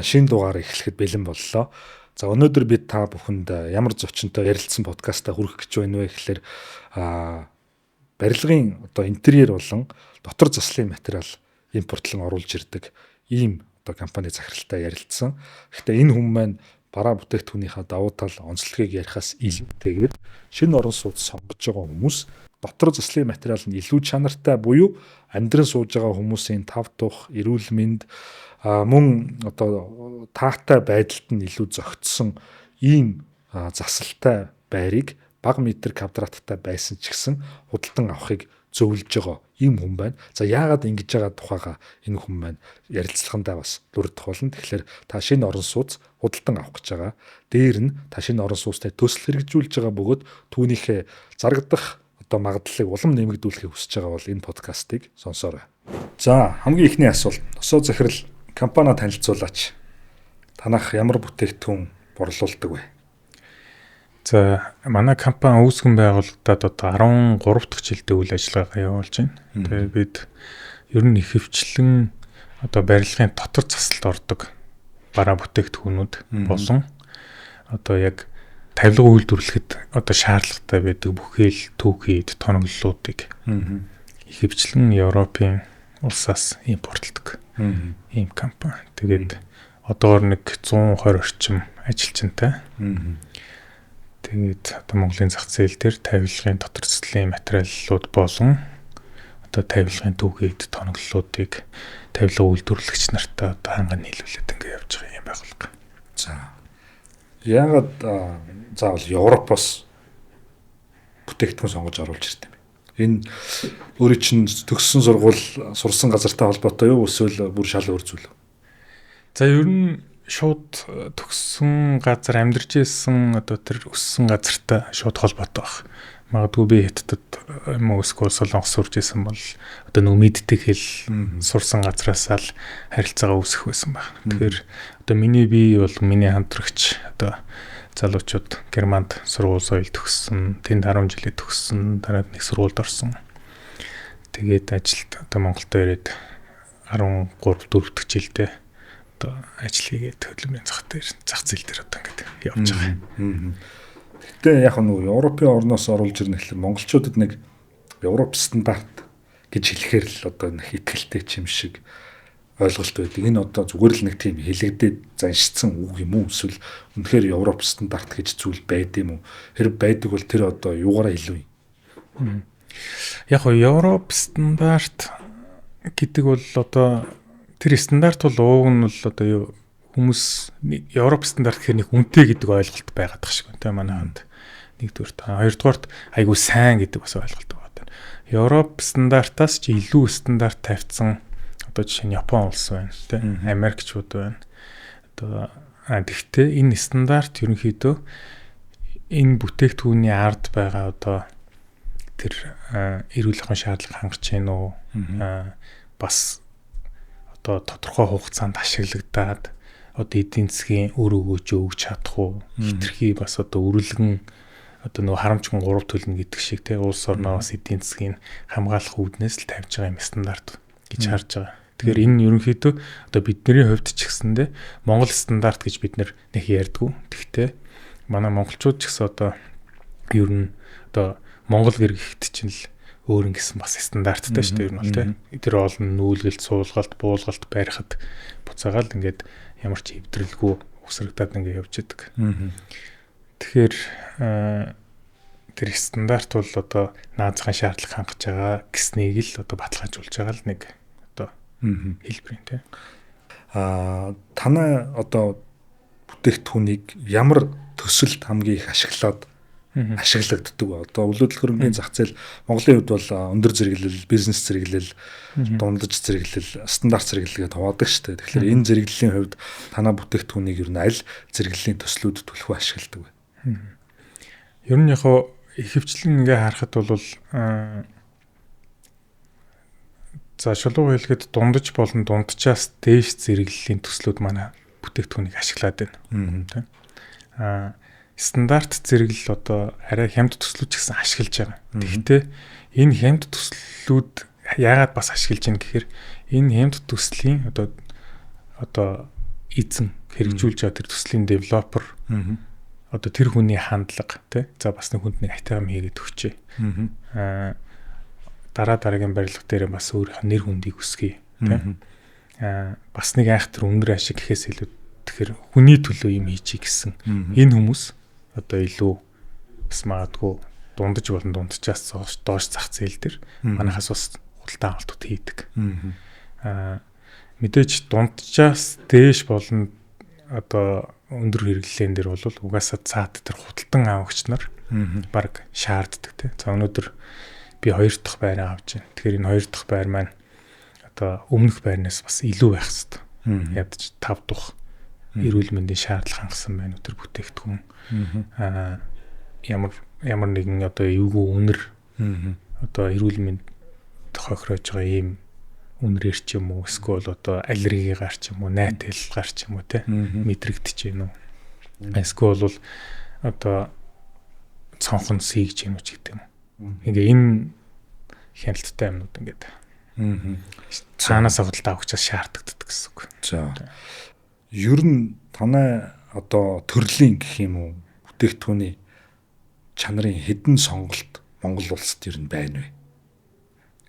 Шинэ дугаар эхлэхэд бэлэн боллоо. За, өнөөдөр бид та бүхэнд ямар зочинтой ярилцсан подкастаа хүргэх гэж байна вэ гэхээр барилгын одоо интерьер болон дотор заслын материал импортлон оруулж ирдэг ийм одоо компани захиралтай ярилцсан. Гэхдээ энэ хүн маань бараа бүтээгдэхүүнийхээ давуу тал, онцлогийг ярихаас илүүтэйгээр шинэ орон сууц сонгож байгаа хүмүүс дотор заслын материал нь илүү чанартай буюу амьдран сууж байгаа хүмүүсийн тав тух, эрүүл мэнд, мөн одоо таатай байдалд нь илүү зохицсон ийм засалтай байрыг бага метр квадраттай байсан ч гэсэн худалдан авахыг зөвлөж байгаа ийм хүн байна. За, яагаад ингэж байгаа тухайга энэ хүн маань ярилцлагандаа бас дурдах болно. Тэгэхээр та шинэ орон сууц худалдан авах гэж байгаа. Дээр нь та шинэ орон сууцтай төсөл хэрэгжүүлж байгаа бөгөөд түүнийхээ зарагдах одоо магадлалыг улам нэмэгдүүлэхийг хүсэж байгаа бол энэ подкастыг сонсоорой. За, хамгийн эхний асуулт. Носоо захирал, компаниа танилцуулаач. Танах ямар бүтээгдэхүүн борлуулдаг вэ? За, манай компани үүсгэн байгуулагдаад одоо 13 дахь жилдээ үйл ажиллагаагаа явуулж байна. Тэгээ бид ер нь ихэвчлэн одоо барилгын дотор заслалд ордог бараа бүтээгдэхүүнүүд болон одоо яг тавилга үйлдвэрлэхэд одоо шаардлагатай байдаг бүхэл түүхийд тоноглолуудыг ихэвчлэн Европын улсаас импортлдог ийм компани. Тэгээд одоогор нэг 120 орчим ажилчинтай. Тэгээд одоо Монголын зах зээл дээр тавилгын дотор заслын материалууд болон одоо тавилгын түүхийд тоноглолуудыг тавилга үйлдвэрлэгч нартай одоо ханган нийлүүлээд ингэ явж байгаа юм байгууллага. За. Яагаад заавал Европоос бүтээгдэхүүн сонгож оруулж ирдэг юм бэ? Энэ өөрийн чинь төгссөн сургууль, сурсан газартай холбоотой юу, эсвэл бүр шал өөр зүйл үү? За, ер нь шууд төгссөн газар, амьдарч исэн, одоо тэр өссөн газартай шууд холбоотой байх. Магадгүй би Хятадд юм уу эсвэл Солонгос сурж исэн бол одоо нөгөө мэддэг хэл, сурсан газраасаа л харилцаагаа үүсгэх байсан байх. Тэгэхээр одоо миний бие бол миний хамтрагч одоо залуучууд Германд сургууль соёл төгссөн, тэнд 10 жилээ төгссөн, дараа нэг сургуульд орсон. Тэгээд ажилд одоо Монголд ирээд 13 4 дахь жилдээ одоо ажил хийгээд хөдөлмөрийн зах зээл дээр одоо ингээд явж байгаа. Гэхдээ яг нөгөө Европын орноос оруулж ирнэ гэхэлээ монголчуудад нэг Европ стандарт гэж хэлэхээр л одоо нэг итгэлтэй ч юм шиг ойлголт байдаг. Энэ одоо зүгээр л нэг тийм хэлэгдээд заншицсан үг юм уу, эсвэл үнэхээр Европ стандарт гэж зүйл байд юм уу? Хэрэг байдаг бол тэр одоо юугаараа илүү юм? Яг нь Европ стандарт гэдэг бол одоо тэр стандарт бол ууг нь бол одоо юу, хүмүүс Европ стандарт гэхээр нэг үнэтэй гэдэг ойлголт байгаад тах шиг байна те манай хонд. Нэгдүгээр. Хоёрдугаарт айгүй сайн гэдэг бас ойлголт байгаа. Европ стандартаас ч илүү стандарт тавьсан одоо жишээ нь Япон улс байна те, Америкчууд байна. Одоо тэгтээ энэ стандарт ерөнхийдөө энэ бүтээгдэхүүний ард байгаа одоо тэр эрүүл ахуйн шаардлага хангаж гин үү, бас одоо тодорхой хугацаанд ашиглагдаад одоо эдийн засгийн үр өгөөж өгч чадах уу, хитрхи бас одоо үрэлгэн одоо нөгөө харамчган 3 төлнө гэдэг шиг те, улс орноо бас эдийн засгийг хамгаалах үүднээс л тавьж байгаа юм стандарт гэж харж байгаа. Тэгэхээр энэ ерөнхийдөө одоо бидний хувьд ч гэсэндээ Монгол стандарт гэж бид нэг ярьдгүү. Тэгтээ манай монголчууд ч гэсэн одоо ер нь одоо Монгол гэр гэхэд чинь л өөр ингэсэн бас стандарттай шүү дээ ер нь бол тий. Тэр олон нүүлгэлт, суулгалт, буулгалт барихад буцаагаал ингээд ямар ч эвдрэлгүй усрагдаад ингээд явж идэг. Тэгэхээр тэр стандарт бол одоо наазахын шаардлага хангаж байгаа гэснийг л одоо баталгаажуулж байгаа л нэг одоо хэлбэр юм тий. Танай одоо бүтээгдэхүүнийг ямар төсөлд хамгийн их ашиглаад ашиглагддаг. Одоо өвлөдөл хөрөнгөний зах зээл Монголын хувьд бол өндөр зэрэглэл, бизнес зэрэглэл, дундаж зэрэглэл, стандарт зэрэглэл гэдээ хуваадаг шүү дээ. Тэгэхээр энэ зэрэглэлийн хувьд танай бүтээгдэхүүнийг ер нь аль зэрэглэлийн төслүүд түлхүү ашигладаг вэ? Ер нь яг ихэвчлэн ингээ харахад бол за шулуу хэлэхэд дундаж болон дунджаас дээш зэрэглэлийн төслүүд манай бүтээгдэхүүнийг ашиглаад байна. Аа стандарт зэрэглэл одоо арай хямд төслүүд ч гэсэн ашиглаж байгаа. Тэгэхдээ энэ хямд төслүүд яагаад бас ашиглаж байна гэхээр энэ хямд төслийн одоо эзэн хэрэгжүүлж байгаа тэр төслийн девелопер одоо тэр хүний хандлага тий. За бас нэг хүнд нэг айтайхан хийгээд өгчээ. Дараа дараагийн барилга дээр бас өөрийнх нь нэр хүндийг өсгөе тий. Бас нэг айхтар өндөр ашиг гэхээс илүү тэгэхээр хүний төлөө юм хийчихье гэсэн энэ хүмүүс одоо илүү бас магадгүй дундаж болон дунджаас доош зах зээл дээр манайхаас бас худалдаа авалтууд хийдэг. Мэдээж дунджаас дээш болон одоо өндөр хэрэглээн дээр бол угаасаа цаад тэр худалдан авагч нар баг шаарддаг тий. За өнөөдөр би хоёр дахь байраа авч байна. Тэгэхээр энэ хоёр дахь байр маань одоо өмнөх байрнаас бас илүү байх хэвээр. Ядаж 5 дахь эрүүл мэндийн шаардлага хангасан байна уу тэр бүтээгдэхүүн. Ямар ямар нэгэн одоо эвгүй үнэр одоо эрүүл мэнд хохироож байгаа ийм үнрээр ч юм уу эсвэл одоо аллергигаар ч юм уу найт хэлгаар ч юм уу те мэдрэгдэж гин үү, эсвэл бол одоо цонхон сийгж гин үү ч гэдэг юм. Ингээ энэ хяналттай юмнууд ингээд цаанаас худалдаа авахчаас шаардлагатай гэсэн үг. За. Ер нь танай одоо төрлийн гэх юм уу бүтээгдэхүүний чанарын хэдэн сонголт Монгол улсад ер нь байна вэ?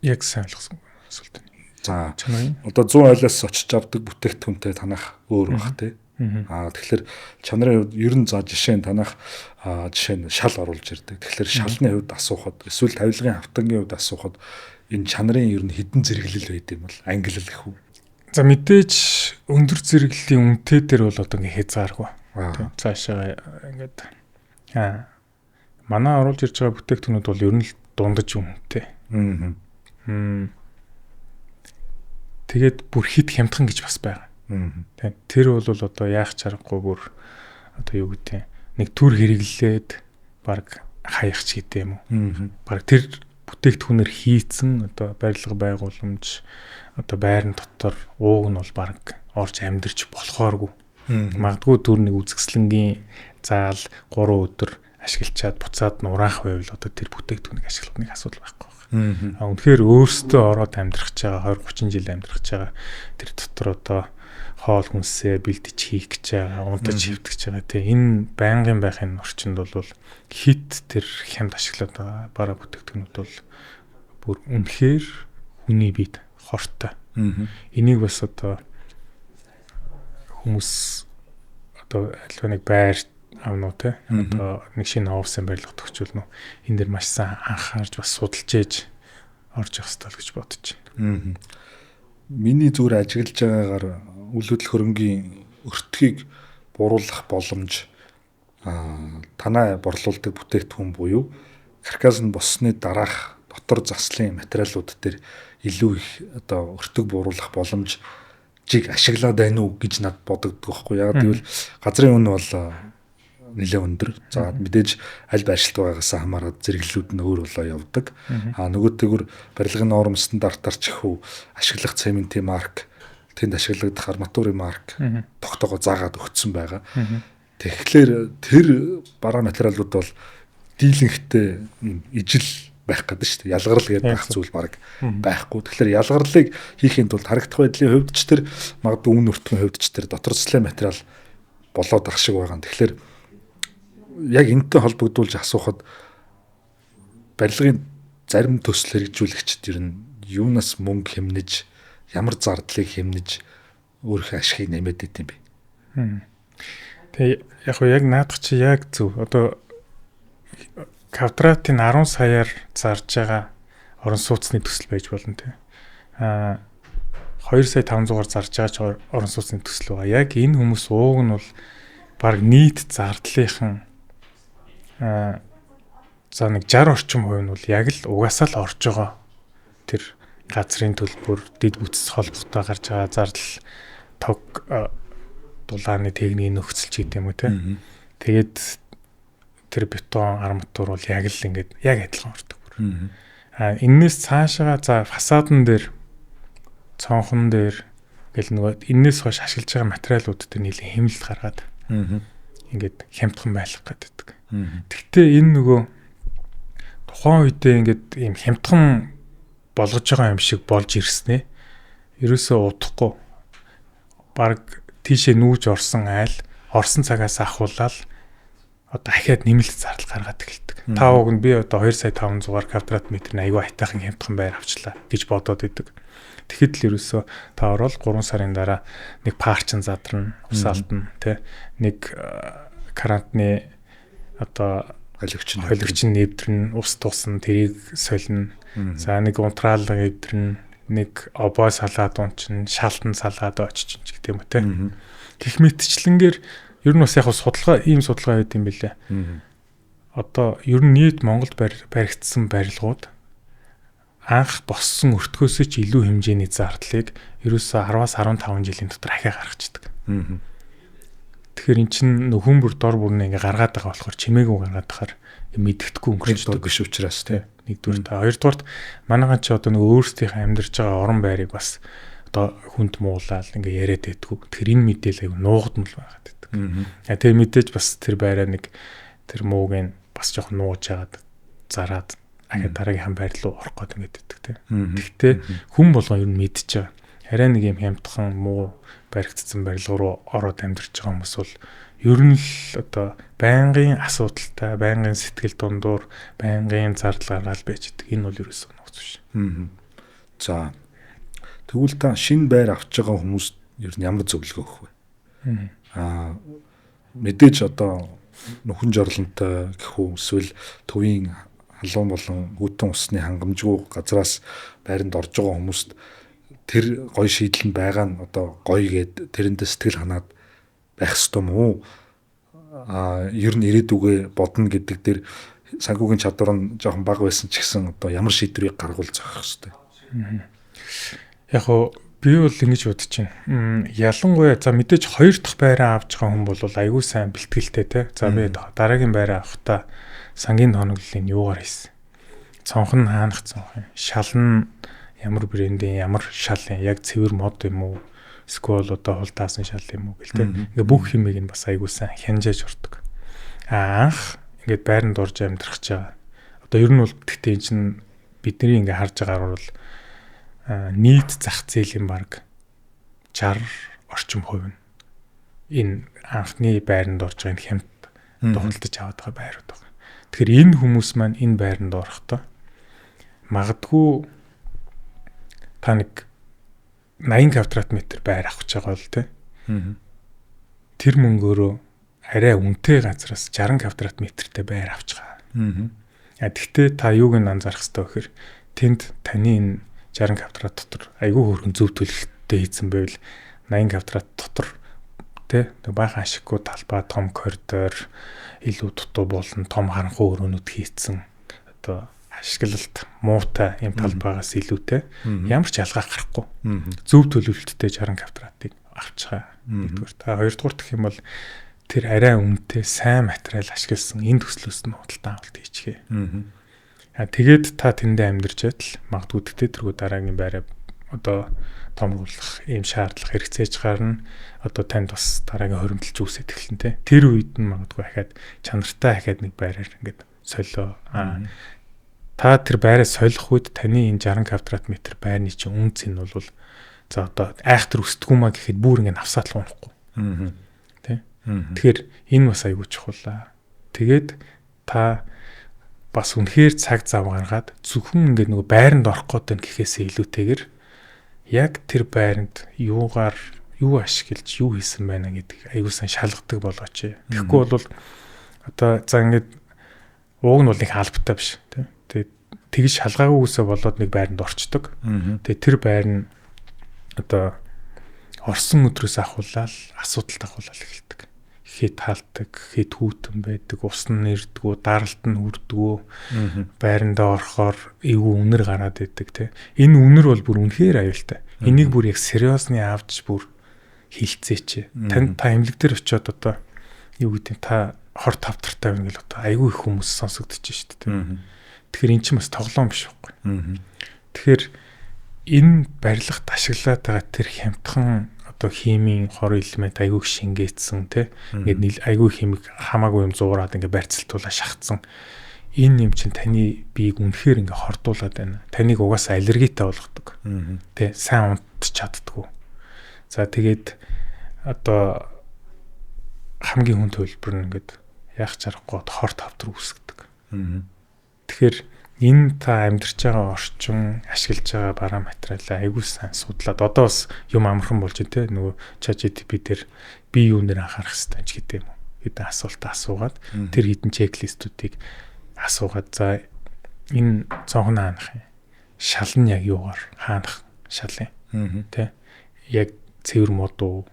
Яг сайн ойлгосон асуулт. За одоо 100 айлаас очиж авдаг бүтээгдэхүүнтэй танах өөр бах тий. Тэгэхээр чанарын хувьд ер нь за жишээ нь танах жишээ нь шал оруулж ирдэг. Тэгэхээр шалны хувьд асуухад эсвэл тавилгын хавтангийн хувьд асуухад энэ чанарын ер нь хэдэн зэрэглэл байд юм бол ангилал гэх үү? За мэдээж өндөр зэрэглэлийн үнэтэй дээр бол одоо ингээ хязгааргүй. Цаашаа ингээд манай оруулж ирж байгаа бүтээгдэхүүнүүд бол ер нь л дундаж үнэтэй. Тэгээд бүр хит хямдхан гэж бас байгаа. Тэр бол одоо яах чаргагүй бүр одоо юу гэдэг нэг төр хэрэглээд баг хаях ч гэдэг юм уу. Баг тэр бүтээгдэхүүнээр хийцэн одоо барилга байгууламж одоо байран дотор ууг нь бол баг орж амьдарч болохооргүй. Магадгүй төр нэг үзэсгэлэнгийн заал 3 өдөр ашиглачаад буцаад нураах байвал одоо тэр бүтээгдэхүүнийг ашиглах нэг асуудал байхгүй байна. А үнэхээр өөрсдөө ороод амьдрах гэж байгаа 20 30 жил амьдрах гэж байгаа тэр дотор одоо хоол хүнсээ бэлдэж хийх гэж байгаа, унтаж хэвтэж байгаа тий. Энэ байнгын байхын орчинд бол хит тэр хямд ашиглаад байгаа бараа бүтээгдэхүүнүүд бол бүр үнэхээр хүний биед хортой. Энийг бас одоо хүмүүс одоо альва нэг байр авна уу те одоо нэг шинэ офисын барилга төгсчүүлнэ үү, энэ дэр маш сайн анхаарч бас судалж ээж орж явах хэрэгтэй л гэж бодож байна. Миний зүгээр ажиглаж байгаагаар үйл хөдлөх хөрөнгийн өртгийг буруулах боломж танай борлуулдаг бүтээгдэхүүн буюу каркас нь боссны дараах дотор заслын материалууд дээр илүү их одоо өртөг бууруулах боломж жиг ашиглаад байна уу гэж над бодогддог байхгүй. Яг гэвэл газрын үн бол нэлээд өндөр. За мэдээж аль байршилт байгаагаас хамаарат зэрэглэлүүд нь өөр болоо явдаг. А нөгөөтэйгүр барилгын норм стандартаар ч их үү ашиглах цементийн марк, тэнд ашиглагдах арматурын марк тогтоогоо заагаад өгсөн байгаа. Тэгэхээр тэр бараа материалууд бол дийлэнхтэй ижил байх гэдэг шүү дээ. Ялгарл гэдэг байх зүйл баг байхгүй. Тэгэхээр ялгарлыг хийхийн тулд харагдах байдлын хувьд ч тэр магадгүй үн өртгөн хувьд ч тэр дотор заслын материал болоод ах шиг байгаа. Тэгэхээр яг энэтэй холбогдуулж асуухад барилгын зарим төсөл хэрэгжүүлэгчид ер нь юунаас мөнгө хэмнэж, ямар зардлыг хэмнэж өөрийнхөө ашигыг нэмээд идэм бэ? Тэгээ яг уу яг наадах чи яг зөв. Одоо квадратын 10 саяар зарж байгаа орон сууцны төсөл байж болно те. 2 сая 500-аар зарж байгаа ч орон сууцны төсөл байгаа. Яг энэ хүмүүс ууг нь бол баг нийт зардлынхан за нэг 60 орчим хувь нь бол яг л угаасаа л орж байгаа. Тэр газрын төлбөр, дэд бүтц холбоотой гарч байгаа зардал, тог дулааны техникийн нөхцөл ч гэдэг юм уу те. Тэгээд тэр бетон арматур бол яг л ингээд яг адилхан ордог бүр. Эннээс цаашаага за фасадан дээр, цонхон дээр гэл нөгөө эннээс хойш ашиглаж байгаа материалууд дээр нийлэн хэмнэлт гаргаад ингээд хямдхан байлгах гэдэг. Тэгтээ энэ нөгөө тухайн үедээ ингээд ийм хямдхан болгож байгаа юм шиг болж ирснэ. Ерөөсөө удахгүй баг Тийшээ нүүж орсон айл орсон цагаас ахуулаад одоо ахиад нэмэлт зардал гаргаад эхэлдэг. Та уг нь би одоо 2 сая 500-аар квадрат метр нь аягүй айтайхан хямдхан байр авчлаа гэж бодоод идэг. Тэгэхэд л ерөөсөө та орвол 3 сарын дараа нэг парчин задарна, ус алдна, тэ нэг карантны одоо холивч нь нэвтрэн, ус тусна, тэрийг солино. За нэг унтраалга эвдрэн, нэг обой салаад унчин, шалтан салаад очиж ч гэдэг юм уу те. Гэх мэтчлэнгээр ер нь бас яг судалгаа ийм судалгаа байд юм бэлээ. Одоо ер нь нийт Монголд баригдсан барилгууд анх боссон өртгөөсөө ч илүү хэмжээний зардлыг ерөөсөө 10-аас 15 жилийн дотор ахиа гаргацдаг. Тэгэхээр эн чинь нөхөн бүр дор бүрнээ ингээ гаргаад байгаа болохоор чимээгүй гаргаад байхаар мэддэхгүй өнгөрчдөг биш учраас тий. Нэгдүгээр та хоёрдугаарт манайхан чи одоо нэг өөрсдийнхээ амьдарч байгаа орон байрыг бас одоо хүнд муулаад ингээ яриад байдгүй. Тэгэхээр энэ мэдээлэл аяг нуугдмал байгаад байдаг. Тэгээ мэдээж бас тэр байраа нэг тэр мууг нь бас жоох нууж яагаад зараад ахаа дараагийнхан байр руу орох гээд ингээд байдаг тий. Тэгтээ хүн болгон ер нь мэдчихэж байгаа. Арай нэг юм хямдхан муу баригдсан барилга руу ороод амьдарч байгаа хүмүүс бол ер нь л одоо байнгын асуудалтай, байнгын сэтгэл дундуур, байнгын зардал гаргаал байж идэг. Энэ бол ерөөсөө нууц биш. За тэгвэл та шинэ байр авч байгаа хүмүүст ер нь ямар зөвлөгөө өгөх вэ? Мэдээж одоо нөхөн жорлонтой гэх үү эсвэл төвийн халуун болон хүйтэн усны хангамжгүй газраас байранд орж байгаа хүмүүст тэр гоё шийдэл нь байгаа нь одоо гоё гээд тэрэндээ сэтгэл ханаад байх ёстой мó уу? Ер нь ирээдүгээ бодно гэдэг дээр санхүүгийн чадвар нь жоохон бага байсан ч гэсэн одоо ямар шийдвэрийг гаргуул зохих ёстой. Яг гоо би бол ингэж бодож байна. Ялангуяа за мэдээж хоёр дахь байраа авч байгаа хүн бол айгүй сайн бэлтгэлтэй те. За би дараагийн байраа авахдаа сангийн тоноглолыг юугаар хийсэн? Цонх нь хаанах цонх юм? Шал нь ямар брендийн ямар шал юм? Яг цэвэр мод юм уу? Эсвэл одоо хулдаасан шал юм уу гэл те. Ингээ бүх хэмээг нь бас айгүй сайн хянжааж ордог. Анх ингээд байранд орж амьдрах чаа. Одоо ер нь бол тэгтээ эн чинь бидний ингээ харж байгаагаар бол нийт зах зээлийн баг 60 орчим хувь нь энэ анхны байранд орж байгаа энэ хямд худалдаж аваад байгаа байрууд байгаа. Тэгэхээр энэ хүмүүс маань энэ байранд орохдоо магадгүй та нэг 80 квадрат метр байр авах гэж байгаа бол тэ. Тэр мөнгөөрөө арай үнэтэй газраас 60 квадрат метртэй байр авч байгаа. Тэгтээ та юуг нь анзаарах хэрэгтэй вэ гэхээр тэнд таны энэ 60 квадрат дотор айгүй хөөрхөн зөв төлөлттэй хийцэн байвал 80 квадрат дотор тэ баахан ашиггүй талбай, том коридор, илүү дутуу болон том харанхуй өрөөнүүд хийцэн одоо ашиглалт муутай юм талбайгаас илүүтэй ямар ч ялгаа гарахгүй. Зөв төлөвлөлттэй 60 квадратыг авч байгаа. Нэгдүгээр. Та хоёрдугаар гэх юм бол тэр арай үнэтэй сайн материал ашигласан энэ төслөөс нь худалдан авалт хийчихье. Тэгээд та тэндээ амьдарч байтал магадгүй тэгтээ тэргүй дараагийн байраа одоо томруулах ийм шаардлага хэрэгцээж гарна. Одоо танд бас дараагийн хоримтлж үүсээд эхэлнэ те. Тэр үед нь магадгүй ахаад чанартай ахаад нэг байраар ингээд солио. Та тэр байраа солих үед таны энэ 60 квадрат метр байрны чинь үн цэн нь бол за одоо айхтар өсдөг юм а гэхэд бүр ингээд навсаатал унахгүй. Тэ. Тэгэхээр энэ бас айгүй чухал аа. Тэгээд та бас үнэхээр цаг зав гаргаад зөвхөн ингээд нөгөө байранд орох гээд байна гэхээсээ илүүтэйгэр яг тэр байранд юугаар юу ашиглаж юу хийсэн байна гэдэг айгүй сайн шалгадаг болооч. Тэгэхгүй бол одоо за ингээд ууг нь бол их албатай биш тийм. Тэгээд тэгж шалгаагүйгээсээ болоод нэг байранд орчдөг. Тэгээд тэр байр нь одоо орсон өдрөөс ахуулаад асуудалд ахуулаад эхэлдэг. Хэд хаалдаг, хэд хүүтэн байдаг, ус нь нэрдгүү, даралт нь хүрдгүү, байрандаа орохоор эвгүй үнэр гараад идэг тий. Энэ үнэр бол бүр үнэхээр аюултай. Энийг бүр яг сериосны авч бүр хилцээч. Танд та эмнэлэг дээр очиод одоо юу гэдэг та хор тавтартай байна гэл одоо айгүй их хүмүүс сонсогдож шүү дээ. Тэгэхээр эн чинь бас тоглоом биш байхгүй. Тэгэхээр энэ барилгад ашиглаад байгаа тэр хямдхан одоо химийн хор элемент айгүй шингээцсэн тий. Ингээд нийл айгүй химик хамаагүй юм зуураад ингээд барьцалтуулаа шахацсан. Энэ юм чинь таны биеийг үнэхээр ингээд хордуулад байна. Таныг угаасаа аллергитай болгодог. Тий, сайн унтчих чаддгүй. За тэгээд одоо хамгийн хүнд төлбөр нь ингээд яах чаргагүй хор тавтар үүсгдэг. Тэгэхээр энэ та амьдарч байгаа орчин, ашиглаж байгаа бараа материалаа айгүй сайн судлаад одоо бас юм амархан болж байна те, нөгөө ChatGPT дээр би юун дээр анхаарах хэрэгтэй ч гэдэг юм уу. Хэдэн асуулт асуугаад тэр хэдэн чеклистүүдийг асуугаад за энэ цонхон хаанах юм. Шал нь яг юугаар хаанах шал юм. Тэ? Яг цэвэр мод уу?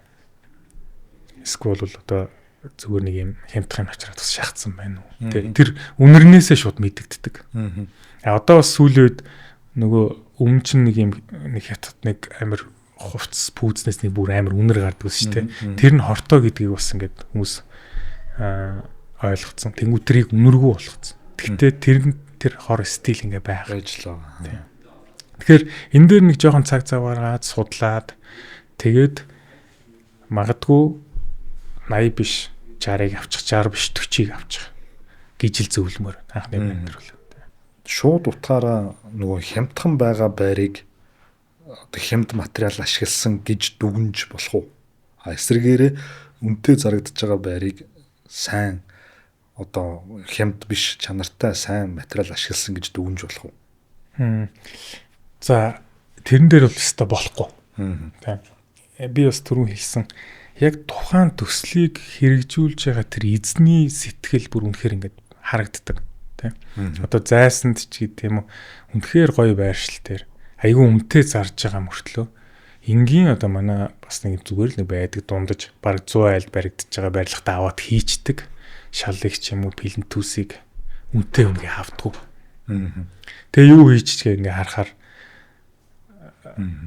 Эсвэл бол одоо зүгээр нэг юм хямдхан юм авчираад бас шахацсан байна уу? Тэ? Тэр үнэрнээсээ шууд мэдэгддэг. А одоо бас сүүлийн үед нөгөө өмнө чинь нэг юм нэг хятад нэг амар хувцс пүүзнээс нэг бүр амар үнэр гардаг ус шүү дээ. Тэр нь хортой гэдгийг бас ингээд хүмүүс ойлгоцсон. Тэнгүү тэрийг үнэргүй болгоцсон. Гэхдээ тэр хор стил ингээ байх. Байж л байгаа. Тэгэхээр энэ дээр нэг жоохон цаг зав гаргаад судлаад тэгээд магадгүй 80 биш 60-ыг авчих, 60 биш 40-ыг авчих гэж л зөвлөмөр анхны байр бол. Шууд утгаараа нөгөө хямдхан байгаа байрыг одоо хямд материал ашигласан гэж дүгнж болох уу? А эсрэгээрээ үнэтэй зарагдаж байгаа байрыг сайн одоо хямд биш чанартай сайн материал ашигласан гэж дүгнж болох уу? За тэрэн дээр бол өстой болохгүй. Тийм. Би бас түрүүн хэлсэн яг тухайн төслийг хэрэгжүүлж байгаа тэр эзний сэтгэл бүр үнэхээр ингээд харагддаг. Тийм. Одоо зайсанд ч гэдэг юм уу үнэхээр гоё байршил дээр айгүй үнэтэй зарж байгаа мөртлөө энгийн одоо манай бас нэг зүгээр л нэг байдаг дундаж бараг 100 айлд баригдаж байгаа барилгатаа аваад хийчдэг шалыг ч юм уу пилэнтүсийг үнэтэй үнгээ авдаггүй. Тэгээ юу хийчихгээ ингээ харахаар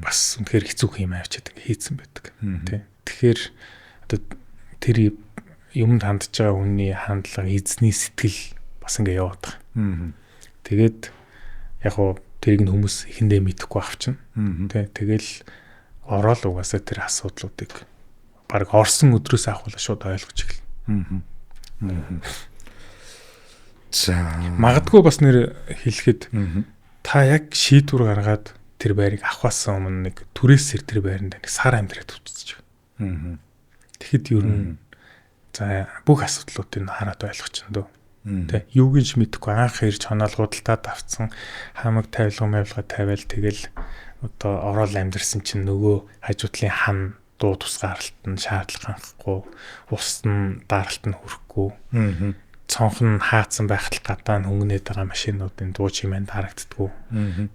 бас үнэхээр хэцүү юм авчиад ингээ хийцэн байдаг. Тэ. Тэгэхээр одоо тэр юмд хандж байгаа хүний хандлага, эзний сэтгэл бас ингээ яваад байгаа. Тэгээд яг уу тэрийг нь хүмүүс эхэндээ мэдэхгүй авчна. Тэ. Тэгэл ороод угаасаа тэр асуудлуудыг баг орсон өдрөөс авахвал шууд ойлгож эхэлнэ. За магадгүй бас нэр хэлэхэд та яг шийдвэр гаргаад тэр байрыг авахаас өмнө нэг түрээсэр тэр байранд нэг сар амьдраад үзчихэж байгаа. Тэгэхэд ер нь за бүх асуудлуудыг хараад ойлгочихно дөө. Тэ юуг нь ч мэдэхгүй анх ирж хоноол худалдаад авцсан хамаг тавилга мавилга тавиал тэгэл одоо ороод амьдрсан чинь нөгөө хажуутлын хан дуу тусгаарлалт нь шаардлага хангахгүй, ус нь даралт нь хүрэхгүй. Цонх нь хаацсан байхад л гадаа нь хөнгөнөд байгаа машинуудын дуу чимээнд харагддггүй.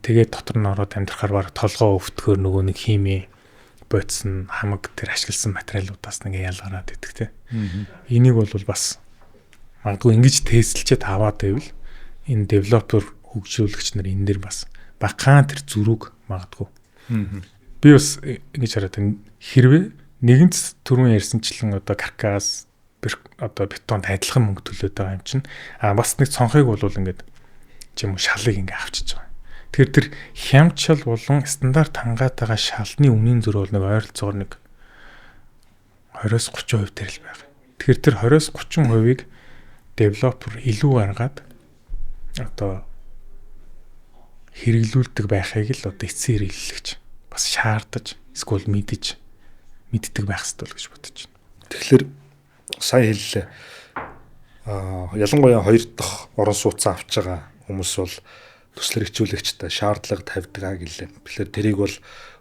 Тэгээд дотор нь ороод амьдрахаар баг толгоо өвтгөр нөгөө нэг хими бодис нь хамаг тэр ашигласан материалуудаас нэг ялгараад идэх те. Энийг бол бас магадгүй ингэж тестэлчээд аваад байвал энэ девелопер хөгжүүлэгч нар энэ дэр бас багахан тэр зөрүүг магадгүй. Би бас ингэж хараад байна. Хэрвээ нэгэнт түрүүн ярьсанчлан одоо каркас одоо бетонд адилхан мөнгө төлөөд байгаа юм чинь а бас нэг цонхыг бол ингээд ч юм уу шалыг ингээ авчиж байгаа. Тэгэхээр тэр хямд шал болон стандарт хангаад байгаа шалны үнийн зөрүү бол нэг ойролцоогоор нэг 20-30% тэр л байгаа. Тэгэхээр тэр 20-30%-ыг девелопер илүү гаргаад одоо хэрэглүүлдэг байхыг л одоо эцсийн хэрэглэгч бас шаардаж эсвэл мэддэг байх хэрэгтэй л гэж бодож байна. Тэгэхээр сая хэллээ. Ялангуяа хоёр дахь орон сууцаа авч байгаа хүмүүс бол төсөл хэрэгжүүлэгчтэй шаардлага тавьдаг аа гэлээ. Тэгэхээр тэрийг бол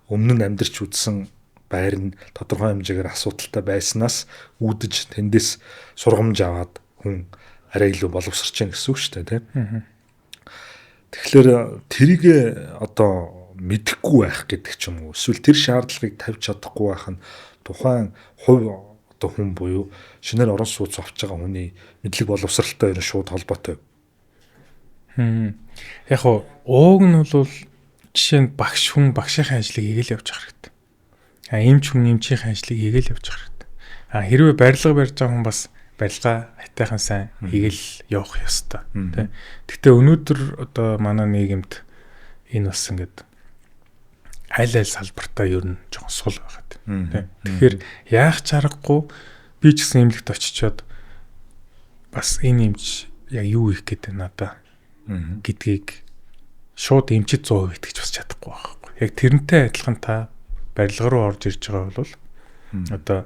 өмнө нь амьдрч үзсэн байр нь тодорхой хэмжээгээр асуудалтай байснаас үүдэж тэндээс сургамж аваад хүн арай илүү боловсрч гин гэсэн үг шүү дээ, тийм. Тэгэхээр тэрийг одоо мэдэхгүй байх гэдэг ч юм уу эсвэл тэр шаардлагыг тавьж чадахгүй байх нь тухайн хувь одоо хүн буюу шинээр орон сууц авч байгаа хүний мэдлэг боловсралтай ер нь шууд холбоотой. Яг ууг нь бол жишээ нь багш хүн багшийнхаа ажлыг хийгээл явж байгаа хэрэгтэй. А эмч хүн эмчийнхээ ажлыг хийгээл явж байгаа хэрэгтэй. А хэрвээ барилга барьж байгаа хүн бас барилга хайтайхан сайн хийгээл явах ёстой, тий. Гэхдээ өнөөдөр одоо манай нийгэмд энэ бас ингээд аль аль салбартаа ер нь жоохон сул байгаад, тий. Тэгэхээр яах чаргагүй би ч гэсэн эмнэлэгт очичоод бас энэ эмч яг юу хийх гээд байна надаа гэдгийг шууд эмчид 100% итгэж бас чадахгүй байхгүй. Яг тэрнтэй адилхан та барилга руу орж ирж байгаа бол одоо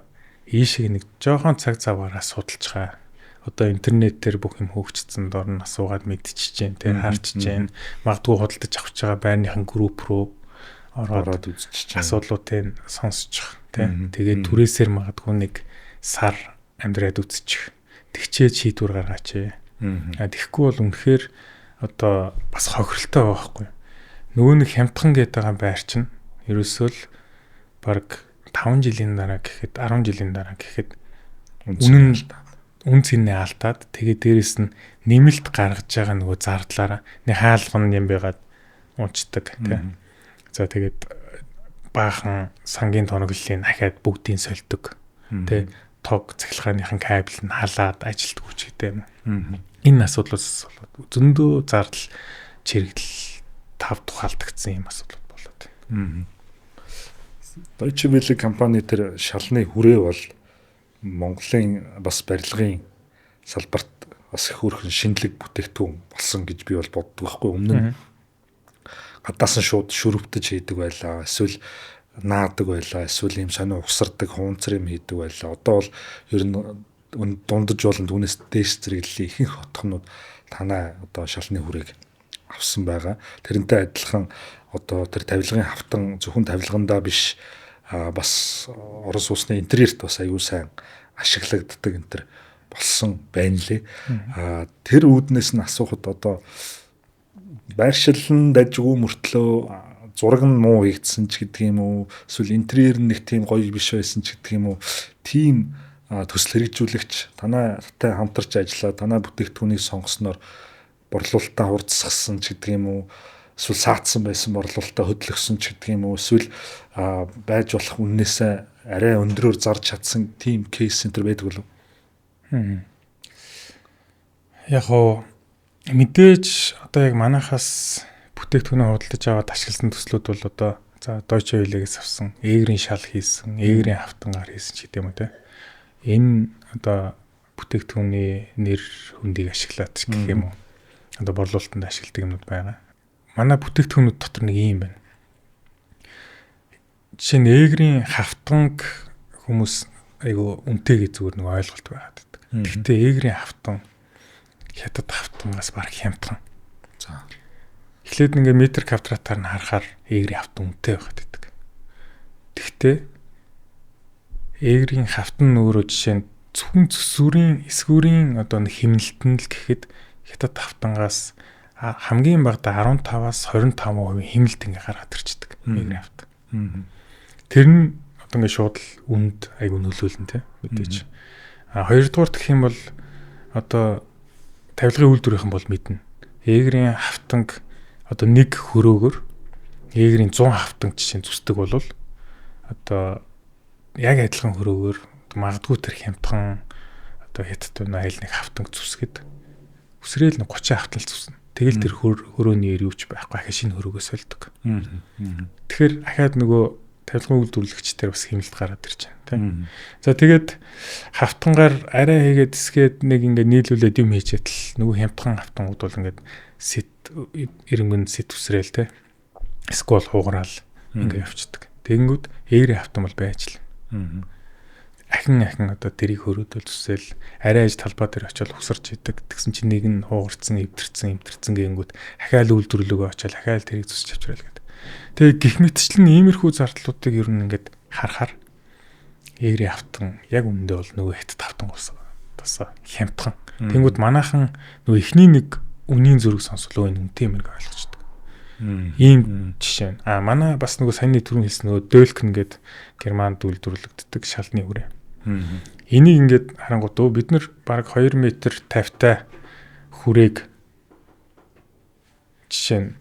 Ийшээ нэг жоохон цаг заваараа судалчихаа. Одоо интернетээр бүх юм хөгжсөн, дор нь асуугаад мэдчихэж जैन, тэ харчиж जैन. Магадгүй худалдаж авч байгаа байрныхан групп руу ороод үзчихэж асуудлуудыг сонсчих, тэ. Тэгээд түрээсээр магадгүй нэг сар амьдраад үзчих. Тэгчээд шийдвэр гаргаач. А тэгэхгүй бол үнэхээр одоо бас хохиролтой байгаа байхгүй. Нөгөө нэг хямдхан гэдэг байгаа байр чинь ерөөсөө л баг 5 жилийн дараа гэхэд, 10 жилийн дараа гэхэд үнэн үн цэнэ алдаад, тэгээд дээрэс нь нэмэлт гаргаж байгаа нөгөө зардлаараа нэг хаалган юм байгаад унцдаг, тий. За, тэгээд баахан сангийн тоноглолыг дахиад бүгдийг сольдог. Тий. Тог цахилгааныхан кабель нь халаад ажилтгүй ч гэдэг юм. Энэ асуудлаас болоод зөндөө зардал чирэгдэл тав тухаалтагдсан юм асуудал болоод байна. Deutsche Welle компани тэр шалны хүрээ бол Монголын бас барилгын салбарт бас их хөөрхөн шинэлэг бүтээгдэхүүн болсон гэж би бол боддог байхгүй. Өмнө нь гадаас нь шууд шүрвтэж хийдэг байлаа. Эсвэл наадаг байлаа. Эсвэл ийм сонио угсардаг, хуунцар юм хийдэг байлаа. Одоо бол ер нь дундаж болон түүнээс дээш зэрэглэлийн ихэнх хотхнууд танай одоо шалны хүрээг авсан байгаа. Тэрнтэй адилхан одоо тэр тавилгын хавтан зөвхөн тавилгандаа биш, бас орон сууцны интерьерт бас аюу сайн ашиглагддаг энэ төр болсон байна лээ. Тэр үүднээс нь асуухад одоо байршил нь дажгүй мөртлөө зураг нь муу хийгдсэн ч гэдэг юм уу, эсвэл интерьер нь нэг тийм гоё биш байсан ч гэдэг юм уу, тийм төсөл хэрэгжүүлэгч танайтай хамтарч ажиллаа, танай бүтээгдэхүүнийг сонгосноор борлуулалтаа хурцсгасан ч гэдэг юм уу, эсвэл саатсан байсан борлуулалтаа хөдлөгсөн ч гэдэг юм уу, эсвэл байж болох үннээсээ арай өндрөөр зарж чадсан тийм кейс центр байдаг болов? Яг уу мэдээж одоо яг манахаас бүтээгдэхүүнээ худалдаж аваад ашигласан төслүүд бол одоо за Deutsche Welle-гээс авсан, эгрийн шал хийсэн, эгрийн хавтангаар хийсэн ч гэдэг юм уу, те. Энэ одоо бүтээгдэхүүний нэр хүндийг ашиглаад ч гэх юм уу. Одоо борлуулалтанд ашигладаг юмнууд байгаа. Манай бүтээгдэхүүнүүд дотор нэг юм байна. Жишээ нь эгрийн хавтанг хүмүүс айгу үнэтэй гэж зүгээр нэг ойлголт байгаад байдаг. Гэхдээ эгрийн хавтан хятад хавтангаас бараг хямдхан. За. Эхлээд ингээ метр квадратаар нь харахаар эгрийн хавтан үнэтэй байгаад байдаг. Тэгтээ эгрийн хавтан өөрөө жишээ нь зөвхөн зүсүүрийн эсгүүрийн одоо нэг хэмнэлт нь л гэхэд хятад хавтангаас хамгийн багадаа 15-аас 25% хэмнэлт ингээ гаргаад ирчдэг эгрийн хавтан. Тэр нь одоо ингээ шууд л үнд айгу нөлөөлнө, те, мэдээж. А хоёрдугаар гэх юм бол одоо тавилгын үйлдвэрийнхэн бол мэднэ. Эгрийн хавтанг одоо нэг хөрөөгөр эгрийн 100 хавтанг жишээ нь зүсдэг бол одоо яг адилхан хөрөөгөр магадгүй тэр хямдхан одоо хятад байна айл нэг хавтанг зүсгэд үсрээл нэг 30 хавтал зүснэ. Тэгэл тэр хөрөөний эр юуч байхгүй, ахаа шинэ хөрөөгөө сольдог. Тэгэхээр ахаад нөгөө тавилгын үйлдвэрлэгчдэр бас хэмнэлт гараад ирж байна, тийм. За, тэгээд хавтангаар арай хийгээд эсгээд нэг ингээ нийлүүлээд юм хийчихэд л нөгөө хямдхан хавтангууд бол ингээд сэт эрэнгэн сэт үсрээл, те. Эсвэл хугараал ингээ явцдаг. Тэгэнгүүт эгрийн хавтан бол байж л. Ахин ахин одоо тэрийг хөрөөдөл зүсэл арай аж талбай дээр очиод усарч идэг. Тэгсэн чинь нэг нь хугарцсан, эвдэрсэн, эвдэрсэн гэнгүүт ахаал үйлдвэрлөгөө очиод ахаал тэрийг зүсч авчрал гэдэг. Тэгээ гих мэтчлэн иймэрхүү зардлуудыг ер нь ингээд харахаар эгрийн хавтан яг үнэндээ бол нөгөө хятад хавтан болсон. Бас хямдхан. Тэнгүүд манайхан нөгөө эхний нэг үнийн зөрүүг сонсголоо энэ үнэтэй юм гэж ойлгочдөг. Ийм жишээ байна. А манай бас нөгөө саяны түрүүн хэлсэн нөгөө Дөлкн гээд Германд үйлдвэрлэгддэг шалны хүрээ. Энийг ингээд харангуут бид нар бараг 2 м 50-тай хүрээг жишээ нь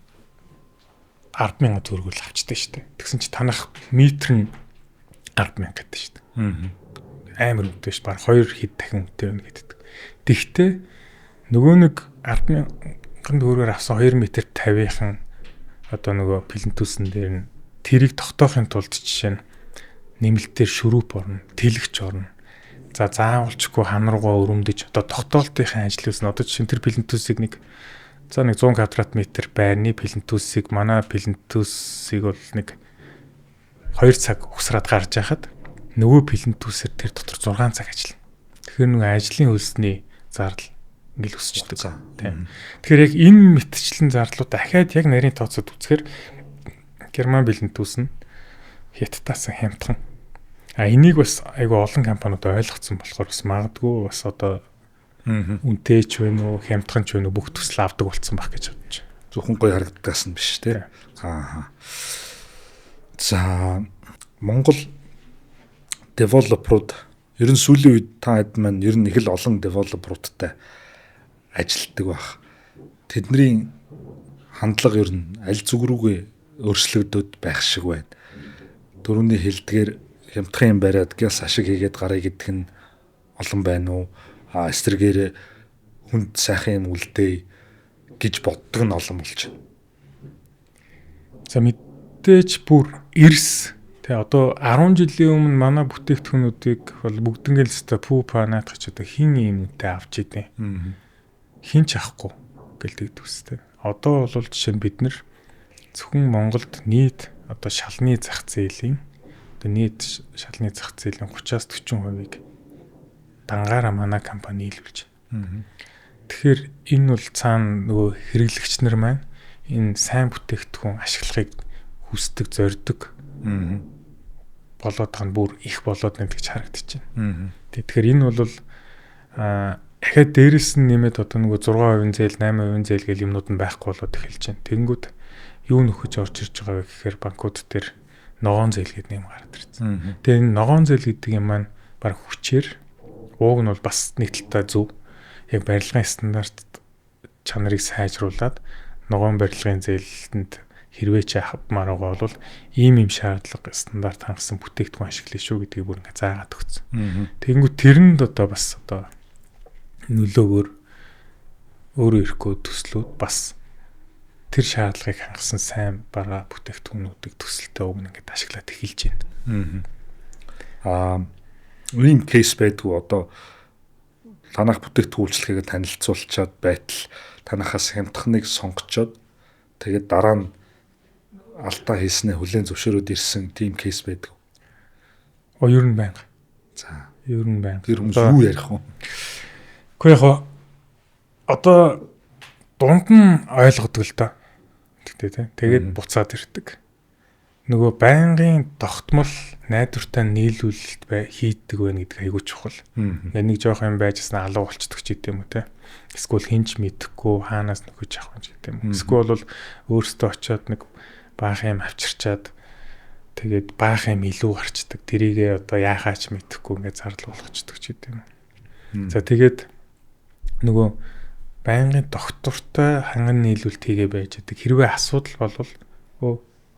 10,000 төгрөгөөр л авчдаг шүү дээ. Тэгсэн чи танах метр нь 10,000 гэдэг шүү дээ. Амар үнэтэй ш. Бараг 2 хэд дахин үнэтэй байна гэдэг. Тэгтээ нөгөө нэг 10,000 төгрөгөөр авсан 2 м 50-ийн одоо нөгөө плинтусэн дээр нь тэрийг тогтоохын тулд жишээ нь нэмэлтээр шүрүүп орно, тэлэгч орно. За, заавалчгүй хан руугаа өрөмдөж одоо тогтоолтын ажил үйлснэ. Одоо жишээ нь тэр плинтусыг нэг за нэг 100 квадрат метр байрны плинтусыг, манай плинтусыг бол нэг 2 цаг угсраад гарч яхад Нөгөө плинтусээр тэр дотор 6 цаг ажиллана. Тэгэхээр нөгөө ажлын хөлсний зардал ингээл өсчдөг. Тийм. Тэгэхээр яг энэ мэтчлэн зардлууд дахиад яг нарийн тооцоод үзэхээр герман плинтус нь хятадаас хямдхан. А энийг бас айгүй олон компаниуд ойлгоцсон болохоор бас магадгүй бас одоо үнэтэй ч вэ үү, хямдхан ч вэ үү бүх төсөл авдаг болсон байх гэж бодож байна. Зөвхөн гоё харагддагаас нь биш тий. Аа. За, Монгол developer-ууд ер нь сүүлийн үед та хэд маань ер нь их л олон developer-уудтай ажилладаг байх. Тэдний хандлага ер нь аль зүг рүүгээ өөрчлөгдөд байх шиг байна. Төрөний хэлдгээр хямдхан юм бариад гяс ашиг хийгээд гарыг гэдэг нь олон байна уу? А эсрэгээр хүнд сайхан юм үлдээ гэж боддог нь олон болж байна. За, мэдээж бүр эрс. Тэ одоо 10 жилийн өмнө манай бүтээгдэхүүнүүдийг бол бүгднгэл өстой пүү па наадах ч одоо хин ийм үнэтэй авч идэв. Хин ч авахгүй гэлдэг төстэй. Одоо бол жишээ нь бид нар зөвхөн Монголд нийт одоо шалны зах зээлийн одоо нийт шалны зах зээлийн 30-аас 40%-ийг дангаараа манай компани нийлүүлж байна. Тэгэхээр энэ бол цаана нөгөө хэрэглэгч нар маань энэ сайн бүтээгдэхүүн ашиглахыг хүсдэг, зорддог болоод байгаа нь бүр их болоод байна гэж харагдаж байна. Тэгэхээр энэ бол дахиад дээрэс нь нэмээд одоо нөгөө 6% зээл, 8% зээл гэл юмнууд нь байхгүй болоод эхэлж байна. Тэнгүүд юу нөхөж орж ирж байгаа вэ гэхээр банкуд дээр ногоон зээл гэдэг юм гараад ирсэн. Тэгээ энэ ногоон зээл гэдэг юм маань баг хүчээр ууг нь бол бас нэг талдаа зөв. Яг барилгын стандарт чанарыг сайжруулад ногоон барилгын зээлтэнд хэрвээ чи авмаар байгаа бол ийм ийм шаардлага стандарт хангасан бүтээгдэхүүн ашиглая шүү гэдгийг бүр ингээ заагаад өгсөн. Тэгэнгүүт тэрэнд одоо бас одоо нөлөөгөөр өөрөө ирэхгүй төслүүд бас тэр шаардлагыг хангасан сайн бараа бүтээгдэхүүнүүдийг төсөлтөө уг нь ингээд ашиглаад эхэлж байна. Аа, ийм кейс байдгүй одоо танах бүтээгдэхүүн үйлчилгээгээ танилцуулчаад байтал танахаас хямдхныг сонгочоод тэгээд дараа нь алдаа хийснээ хүлээн зөвшөөрөөд ирсэн тийм кейс байдаг. Оо, ер нь байнга. За, ер нь байнга. Тэр хүмүүс юу ярих вэ? Гэхдээ яг одоо дунд нь ойлгодог л доо. Тэгтээ тий. Тэгээд буцаад ирдэг. Нөгөө байнгын тогтмол найдвартай нийлүүлэлт бай хийдэг байх гэдэг айгүй чухал. Ингээ нэг жоох юм байжсэн алга болчдөг ч гэдэм үү те. Эсвэл хинч мэдэхгүй хаанаас нөхөж авах юм ч гэдэм үү. Эсвэл бол өөртөө очиод нэг баах юм авчирчаад тэгээд баах юм илүү гарчдаг. Тэрийгээ одоо яахаач мэдэхгүй ингээ зардал болгочдөг ч гэдэм үү. За, тэгээд нөгөө байнгын доктортой ханган нийлүүлэлт хийгээ байж байгаа. Хэрвээ асуудал болвол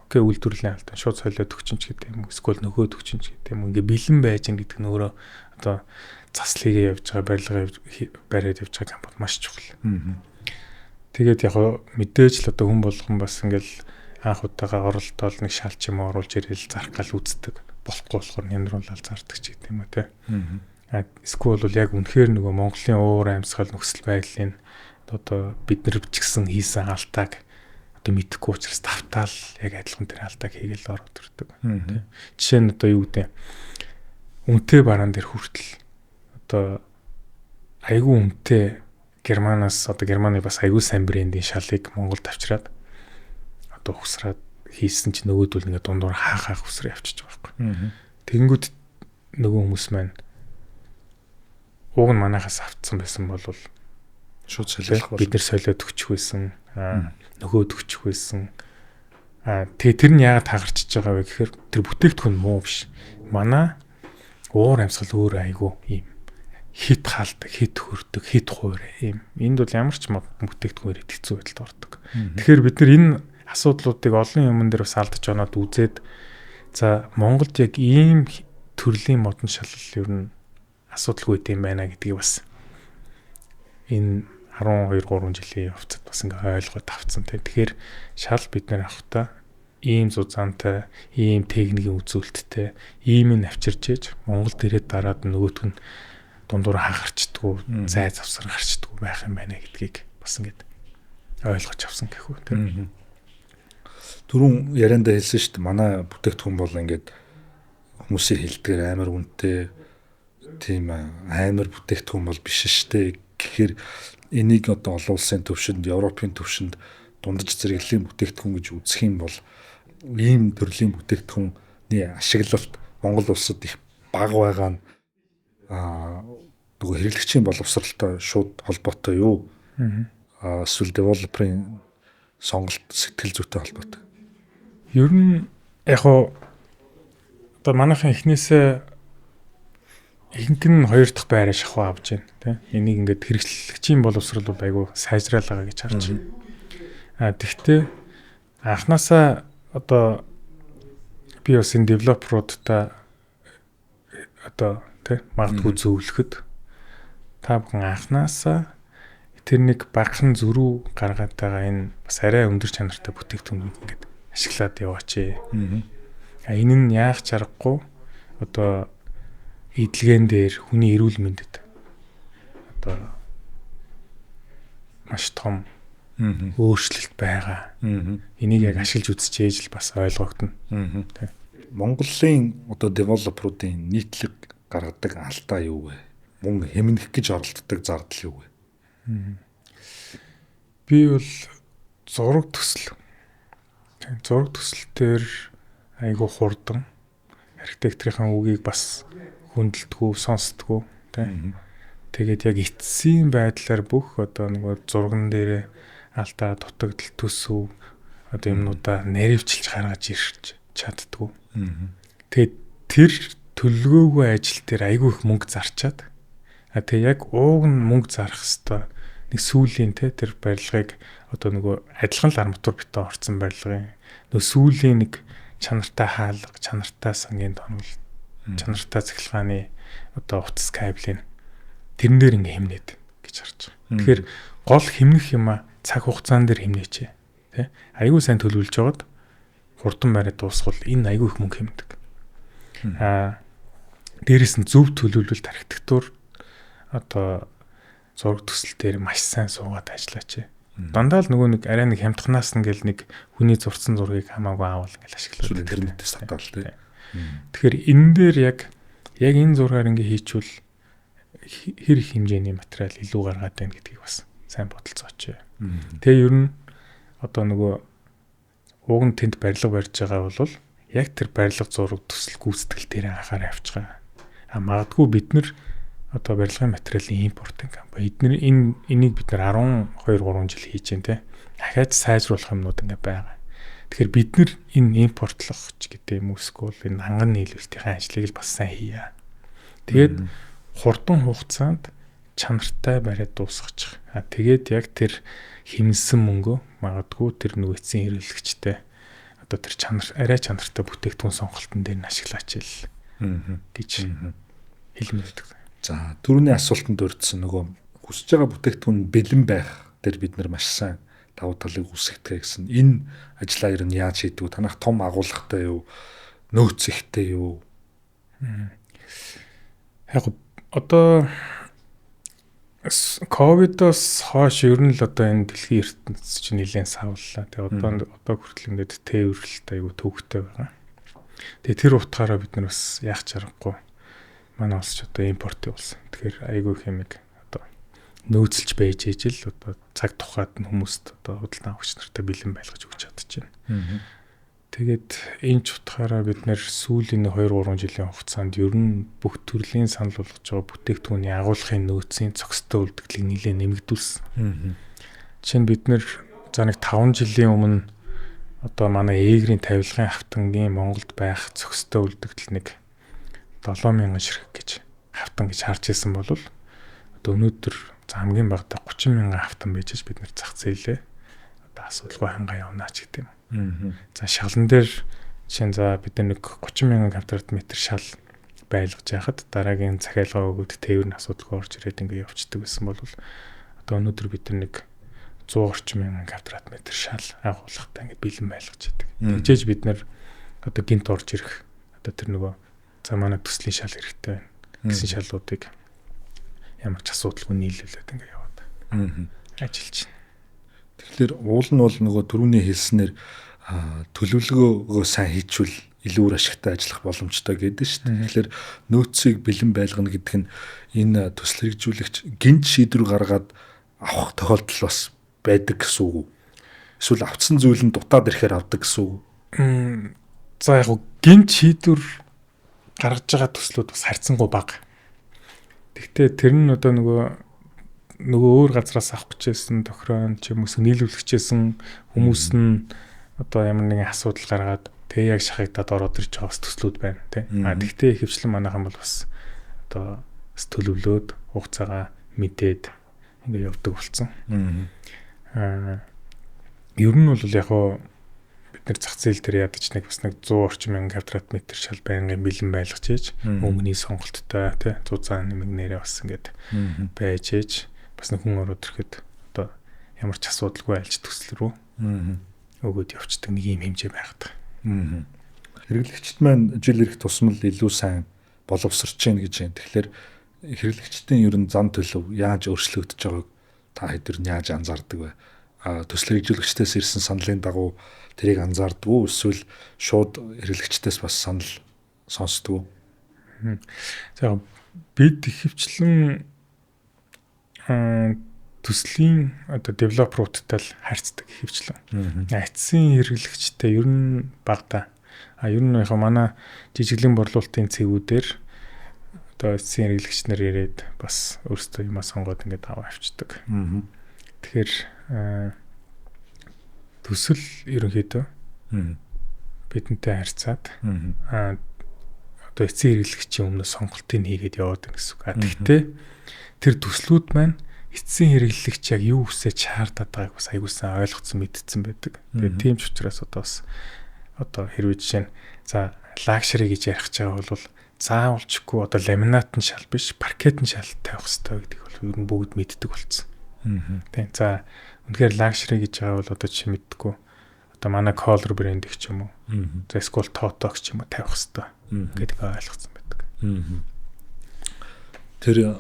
окей, үйлдвэрлэлийн алдаа шууд солиод өгчин ч гэдэг юм. Эсвэл нөхөөд өгчин ч гэдэг юм. Ингээ бэлэн байж гэн гэдэг нь өөрөө одоо засал хийгээ явж байгаа, барилга бариад явж байгаа компани маш чухал. Тэгээд яг мэдээж л одоо хүн болгон бас ингээл анх удаага оролдоол нэг шалч юм оруулж ирэл зарах гал үздэг. Болохгүй болохоор нямруулал зардаг ч гэдэг юм уу те. А эсвэл бол яг үнэхээр нөгөө Монголын уур амьсгал нөхцөл байдлын одоо бид нар ч гэсэн хийсэн алдааг одоо мэдэхгүй учраас тавтаал яг адилхан тэр алдааг хийгээл ороод ирдэг. Жишээ нь одоо юу гэдэг үнэтэй бараан дээр хүртэл одоо айгүй үнэтэй Германаас одоо Германы бас айгүй сайн брендийн шалыг Монголд авчираад одоо ухсраад хийсэн чи нөгөөдөл ингээд дундуур хаа хаа хүсрээ явчихж байгаа байхгүй. Тэгэнгүүт нөгөө хүмүүс маань уг нь манайхаас автсан байсан бол шууд солиох бол бид нэр солиод өгчих байсан, нөхөөд өгчих байсан. Тэгээ тэр нь яагаад хагарчиж байгаа вэ гэхээр тэр бүтээгдэхүүн муу биш. Манай уур амьсгал өөр айгүй ийм хит хаалдаг, хит хөрдөг, хит хувир ийм. Энд бол ямар ч бүтээгдэхүүн ирээд хэцүү байдалд ордог. Тэгэхээр бид нар энэ асуудлуудыг олон юмн дээр бас алдаж оноод үзээд за Монголд яг ийм төрлийн модон шалал ер нь асуудалгүй юм байна гэдгийг бас энэ 12 3 жилийн явцад бас ингээ ойлгоод авцсан тийм. Тэгэхээр шал бид нэр авахта ийм зузаантай, ийм техникийн үзүүлэлттэй, ийм нь авчирч ээж Монголд ирээд дараад нөгөөтг нь дундуур хагарчдгүү, зай завсар гарчдгүү байх юм байна гэдгийг бас ингээд ойлгож авсан гэх үү тийм. Түрүүн яриандаа хэлсэн шүү дээ. Манай бүтээгдэхүүн бол ингээд хүмүүсийн хэлдгээр амар үнэтэй тийм амар бүтээгдэхүүн бол биш штэ. Гэхээр энийг одоо олон улсын төвшөнд, Европын төвшөнд дундаж зэрэглэлийн бүтээгдэхүүн гэж үзэх юм бол ийм төрлийн бүтээгдэхүүний ашиглалт Монгол улсад их бага байгаа нь нөгөө хэрэглэгчийн боловсралтай шууд холбоотой юу? Эсвэл девелоперийн сонголт сэтгэл зүйтэй холбоотой. Ер нь яг хуу одоо манайхан эхнээсээ ихэнх нь хоёр дахь байраа шахуу авч байна тий. Энийг ингээд хэрэглэгчийн боловсрал бол айгүй сайжраал байгаа гэж харж байна. Тэгтээ анханасаа одоо би бас энэ девелоперуудтай одоо тий магадгүй зөвлөхөд та бүхэн анханасаа тэр нэг багахан зөрүү гаргаад байгаа энэ бас арай өндөр чанартай бүтээгдэхүүнийг ингээд ашиглаад яваач. Энэ нь яах чаргагүй одоо эдлэгэн дээр хүний эрүүл мэндэд одоо маш том өөрчлөлт байгаа. Энийг яг ашиглаж үзчихээж л бас ойлгогдно. Монголын одоо девелоперуудын нийтлэг гаргадаг алдаа юу вэ? Мөн хэмнэх гэж оролддог зардал юу вэ? Би бол зураг төсөл. Зураг төсөл дээр айгүй хурдан архитекторын үгийг бас хүндэлдэггүй, сонсдоггүй тий. Тэгээд яг эцсийн байдлаар бүх одоо нөгөө зурган дээрээ алдаа, дутагдал, төсөв одоо юмнуудаа наривчилж гаргаж ирж чаддгүй. Тэгээд тэр төлөвлөгөөгүй ажил дээр айгүй их мөнгө зарчаад тэгээ яг ууг нь мөнгө зарах хэвээр нэг сүүлийн те тэр барилгыг одоо нөгөө адилхан л арматур бетон орцсон барилгын нөгөө сүүлийн нэг чанартай хаалга, чанартай сангийн тоног, чанартай цахилгааны одоо утас кабелийн тэрэн дээр ингээ хэмнээд гэж харж байгаа. Тэгэхээр гол хэмнэх юма цаг хугацаан дээр хэмнээч тий. Айгүй сайн төлөвлөж жагаад хурдан бариад дуусгал энэ айгүй их мөнгө хэмнэдэг. Дээрээс нь зөв төлөвлөлт архитектур одоо зураг төсөл дээр маш сайн суугаад ажиллаач. Дандаа л нөгөө нэг арай нэг хямдханаас нь гэл нэг хүний зурцсан зургийг хамаагүй аавал ингээл ашиглаад интернетээс татаал тий. Тэгэхээр энэ дээр яг энэ зургаар ингээ хийчвэл хэр их хэмжээний материал илүү гаргаад байна гэдгийг бас сайн бодолцооч. Тэгээ ер нь одоо нөгөө уг нь тэнд барилга барьж байгаа бол яг тэр барилга зураг төсөл гүйцэтгэл дээр анхаарал авч байгаа. Магадгүй бид нар одоо барилгын материалын импортын компани. Эднэр энийг бид нар 12 3 жил хийж байна те. Дахиад сайжруулах юмнууд ингээ байгаа. Тэгэхээр бид нар энэ импортлох ч гэдэг юм эсвэл энэ ханган нийлүүлэлтийн ажлыг л бас сайн хийе. Тэгээд хурдан хугацаанд чанартай бариад дуусгачих. Тэгээд яг тэр хэмнэсэн мөнгөө магадгүй тэр нөгөө эцсийн хэрэглэгчтэй одоо тэр чанар арай чанартай бүтээгдэхүүн сонголтын дээр нь ашиглаач л гэж хэлмээр байдаг. За түрүүний асуултанд өртсөн нөгөө хүсэж байгаа бүтээгдэхүүн бэлэн байх дээр бид нар маш сайн давуу талыг үүсгдэг гэсэн энэ ажлаа ер нь яаж хийдэг вэ? Танах том агуулгатай юу? Нөөц ихтэй юу? Яг одоо ковидоос хойш ер нь л одоо энэ дэлхийн ертөнц чинь нэлээд савлаа. Тэгээ одоо хүртэл ингээд тээвэрлэлт айгүй төвөгтэй байгаа. Тэгээ тэр утгаараа бид нар бас яах чаргагүй. Манай улс ч одоо импорт явуулсан. Тэгэхээр айгүй их юмыг одоо нөөцлж байж ижил одоо цаг тухайд нь хүмүүст одоо худалдан авагч нартай бэлэн байлгаж өгч чадчихна. Тэгээд энэ ч утгаараа бид нэр сүүлийн 2-3 жилийн хугацаанд ер нь бүх төрлийн санал болгож байгаа бүтээгдэхүүний агуулгын нөөцийн цогцтой үлдэгдлийг нэлээд нэмэгдүүлсэн. Жишээ нь бид нэр за нэг 5 жилийн өмнө одоо манай эгрийн тавилгын хавтангийн Монголд байх цогцтой үлдэгдэл нэг 7000 ширхэг гэж хавтан гэж харж ирсэн бол одоо өнөөдөр за хамгийн багадаа 30,000 хавтан байж бид нэр зах зээлээ одоо асуудалгүй хангаа явнаа ч гэдэг юм. За шалан дээр жишээ нь за бид нэг 30,000 квадрат метр шал байлгаж яхад дараагийн захиалга өгөөд тээвэр нь асуудалгүй орж ирээд ингээ явцдаг байсан бол одоо өнөөдөр бид нэг 100 орчим мянган квадрат метр шал агуулгатай ингээ бэлэн байлгаж яадаг. Тэгжээж бид нэр одоо гинт орж ирэх одоо тэр нөгөө за манай төслийн шал хэрэгтэй байна гэсэн шалуудыг ямар ч асуудалгүй нийлүүлээд ингээ яваад ажиллаж байна. Тэгэхээр уул нь бол нөгөө түрүүний хэлснээр төлөвлөгөөгөө сайн хийчихвэл илүү үр ашигтай ажиллах боломжтой гэдэг шүү дээ. Тэгэхээр нөөцийг бэлэн байлгана гэдэг нь энэ төсөл хэрэгжүүлэгч гинт шийдвэр гаргаад авах тохиолдол бас байдаг гэсэн үг үү? Эсвэл авцсан зүйл нь дутаад ирэхээр авдаг гэсэн үг? За яг гинт шийдвэр гаргаж байгаа төслүүд бас харьцангуй бага. Тэгтээ тэр нь одоо нөгөө өөр газраас авах гэжсэн тохироо ч юм уу нийлүүлэх гэжсэн хүмүүс нь одоо ямар нэгэн асуудал гаргаад тэгээ яг шахагдаад ороод ирж байгаа бас төслүүд байна тий. А тэгтээ ихэвчлэн манайхан бол бас одоо бас төлөвлөөд хугацаагаа мэдээд ингээ явдаг болсон. Ер нь бол яг хоо бид нэр зах зээл дээр ядаж нэг бас нэг 100 орчим мянган квадрат метр шал байнгын бэлэн байлгаж ээж өнгөний сонголттой тий 100 зан нэмэг нэрээ бас ингээд байж ээж бас нэг хүн ороод ирэхэд одоо ямар ч асуудалгүй альж төсөл рүү өгөөд явцдаг нэг юм хэмжээ байгаад. Хэрэглэгчд маань жил ирэх тусмал илүү сайн боловсрч гин гэж байна. Тэгэхээр хэрэглэгчдийн ер нь зан төлөв яаж өөрчлөгдөж байгааг та хэд ер нь яаж анзаардаг вэ? Төсөл хэрэгжүүлэгчдээс ирсэн саналын дагуу тэрийг анзаардаг уу? Эсвэл шууд хэрэглэгчдээс бас санал сонсдог уу? За бид ихэвчлэн төслийн одоо девелоперуудтай л харьцдаг ихэвчлэн. Эцсийн хэрэглэгчтэй ер нь багадаа. А ер нь яг манай жижиглэн борлуулалтын цэгүүдээр одоо эцсийн хэрэглэгч нар ирээд бас өөрсдөө юмаа сонгоод ингээд аваа авчдаг. Тэгэхээр төсөл ерөнхийдөө бидэнтэй харьцаад одоо эцсийн хэрэглэгчийн өмнө сонголтыг хийгээд яваад байна гэсэн үг. А тэгтээ тэр төслүүд маань эцсийн хэрэглэгч яг юу хүсэж шаардаад байгааг бас аягүй сайн ойлгоцсон мэдсэн байдаг. Тэгээд тийм ч учраас одоо бас одоо хэрвээ жишээ нь за luxury гэж ярих гэж байгаа бол заавалчгүй одоо ламинат нь шал биш паркет нь шал тавих хэрэгтэй гэдгийг бол ер нь бүгд мэддэг болсон. Тийм. За үнэхээр luxury гэж байгаа бол одоо чи мэддэггүй. Одоо манай Kohler брэндийг ч юм уу. За эсвэл Toto ч юм уу тавих хэрэгтэй гэдгийг ойлгоцсон байдаг. Тэр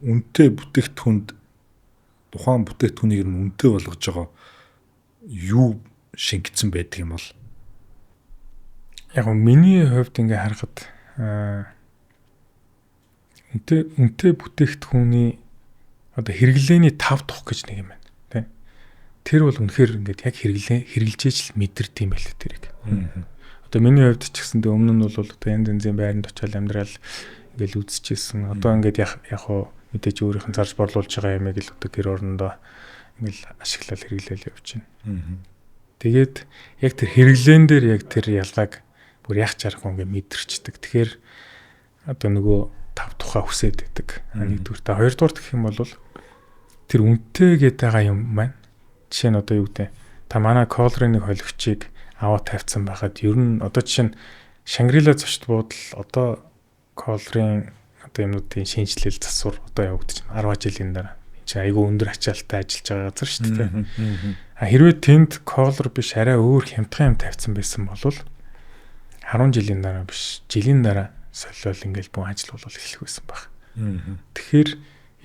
үнэтэй бүтээгдэхүүнд тухайн бүтээгдэхүүнийг нь үнэтэй болгож байгаа юу шингэсэн байдаг юм бол? Яг нь миний хувьд ингээ харахад үнэтэй бүтээгдэхүүний одоо хэрэглээний 5 тух гэж нэг юм байна тий. Тэр бол үнэхээр ингээд яг хэрэглэж л мэдэрдэг юм байл тэрийг. Одоо миний хувьд ч гэсэн өмнө нь бол одоо янз янзын байранд очиад амьдрал ингээл үзчихсэн. Одоо ингээд яг хуу мэдээж өөрийнх нь зарж борлуулж байгаа юмыг л одоо гэр орондоо ингээл ашиглал хэрэглээл явж байна. Тэгээд яг тэр хэрэглээн дээр яг тэр ялгааг бүр яг чарахгүй ингээ мэдэрчдэг. Тэгэхээр одоо нөгөө 5 тухай хүсээд байдаг. Нэгдүгээр та хоёрдугаар гэх юм бол тэр үнэтэй гэдэг байгаа юм маань. Жишээ нь одоо юу гэдэг та манай Kohler-ын нэг холигчийг аваад тавьсан байхад ер нь одоо жишээ нь Shangri-La зочд буудал одоо Kohler-ын одоо юмнуудын шинжилэл засвар одоо явагдаж байна. 10 жилийн дараа. Энэ чинь айгүй өндөр ачаалттай ажиллаж байгаа газар шүү дээ. А хэрвээ тэнд Kohler биш арай өөр хямдхан юм тавьсан байсан бол 10 жилийн дараа биш, жилийн дараа солиол ингээл бүх ажил бол эхлэх байсан баг. Тэгэхээр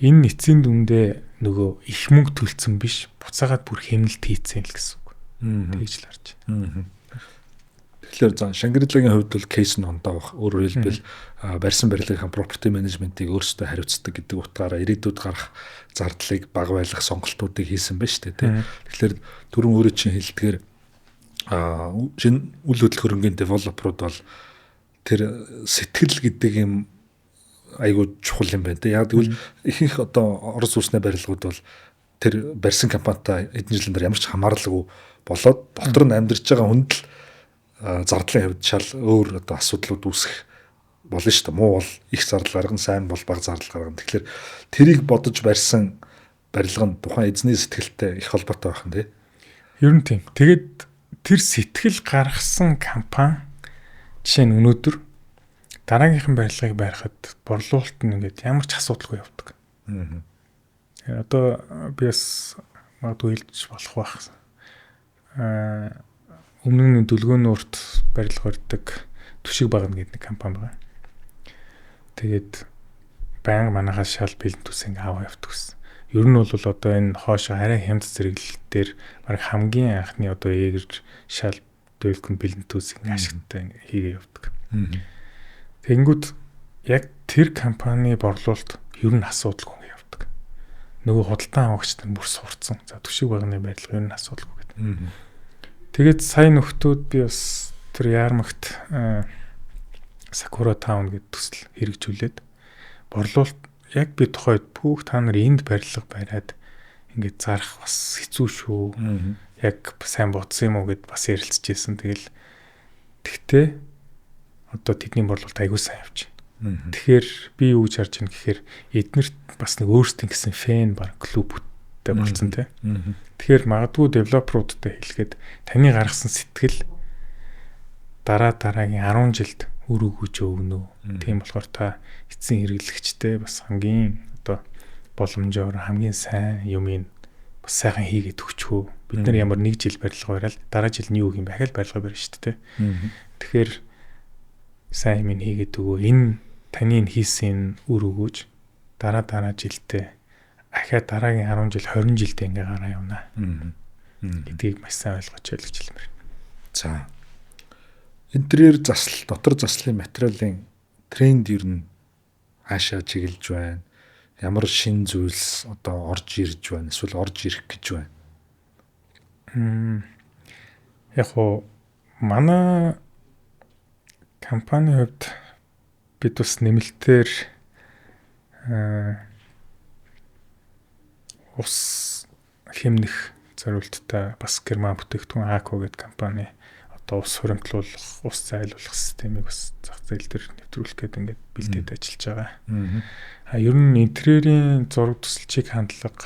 энэ эцсийн дүндээ нөгөө их мөнгө төлцсөн биш, буцаагаад бүр хэмнэлт хийцэн л гэсэн үг. Тэгж л харж байна. Тэгэхээр за Shangri-La-гийн хувьд бол кейс нь ондоо бах. Өөрөөр хэлбэл барьсан барилгын property management-ийг өөрсдөө хариуцдаг гэдэг утгаараа ирээдүйд гарах зардлыг бага байлгах сонголтуудыг хийсэн байна шүү дээ, тий. Тэгэхээр түрүүн өөрөө чинь хэлдгээр шинэ үл хөдлөх хөрөнгийн девелоперууд бол тэр сэтгэл гэдэг юм айгүй чухал юм байна, тий. Яг тэгвэл ихэнх одоо Орос улсны барилгууд бол тэр барьсан компанитай эдэн жилийн дараа ямар ч хамааралгүй болоод дотор нь амьдарч байгаа хүнд л зардлын хувьд шал өөр одоо асуудлууд үүсэх болно шүү дээ. Муу бол их зардал гаргана, сайн бол бага зардал гаргана. Тэгэхээр тэрийг бодож барьсан барилга нь тухайн эзний сэтгэлтэй их холбоотой байх нь тий. Ер нь тийм. Тэгээд тэр сэтгэл гаргасан компани жишээ нь өнөөдөр дараагийнхан барилгыг барихад борлуулалт нь ингээд ямар ч асуудалгүй явдаг. Одоо би бас магадгүй хэлж болох байх. Өмнө нь Дүлгөөнүүрт барилга барьдаг Түшиг багна гэдэг нэг компани байгаа. Тэгээд байнга манайхаас шал бэлэн төс ингээ аваа явдаг гэсэн. Ер нь бол одоо энэ хоошо арай хямд зэрэглэл дээр бараг хамгийн анхны одоо эгэр шал Дэлгэн бэлэн төлс ингээ ашигтай ингээ хийгээ явдаг. Тэгэнгүүт яг тэр компани борлуулалт ер нь асуудалгүй ингээ явдаг. Нөгөө худалдан авагч нар бүр сурцсан. За түшиг багны барилга ер нь асуудалгүй гэдэг. Тэгээд сая нөхдүүд би бас тэр яармагт Sakura Town гэдэг төсөл хэрэгжүүлээд борлуулалт яг би тухайд бүх та нар энд барилга бариад ингээд зарах бас хэцүү шүү. Яг сайн бодсон юм уу гэд бас ярилцж байсан. Тэгэл тэгтээ одоо тэдний борлуулалт аягүй сайн явж байна. Тэгэхээр би юу гэж харж байна гэхээр эднэрт бас нэг өөрсдийн гэсэн fan бар клубтэй болсон тий. Тэгэхээр магадгүй developer уудтай хэлэхэд таны гаргасан сэтгэл дараа дараагийн 10 жилд үр өгөөж өгнө. Тийм болохоор та эцсийн хэрэглэгчтэй бас хамгийн одоо боломжоор хамгийн сайн юмыг бас сайхан хийгээд өгчхөө. Бид нар ямар нэг жил барилга бариад дараа жил нь юу юм бэ? Дахиад барилга барина шүү дээ. Тэгэхээр сайн юм хийгээд өгөө. Энэ таны хийсэн үр өгөөж дараа дараа жилдээ ахиад дараагийн 10 жил 20 жилдээ ингээ гараа явна. Гэдгийг маш сайн ойлгож байлгч хэлмээр. За. Интерьер засал, дотор заслын материалын тренд ер нь хаашаа чиглэж байна? Ямар шин зүйлс одоо орж ирж байна? Эсвэл орж ирэх гэж байна? Яг уу манай компанийн хувьд бид бас нэмэлтээр ус хэмнэх зориулттай бас герман бүтээгдэхүүн Ако гэдэг компани одоо ус хуримтлуулах, ус зайлуулах системийг бас зах зээл дээр нэвтрүүлэх гээд ингээд бэлдээд ажиллаж байгаа. А ер нь интерьерийн зураг төсөлчийг хандлага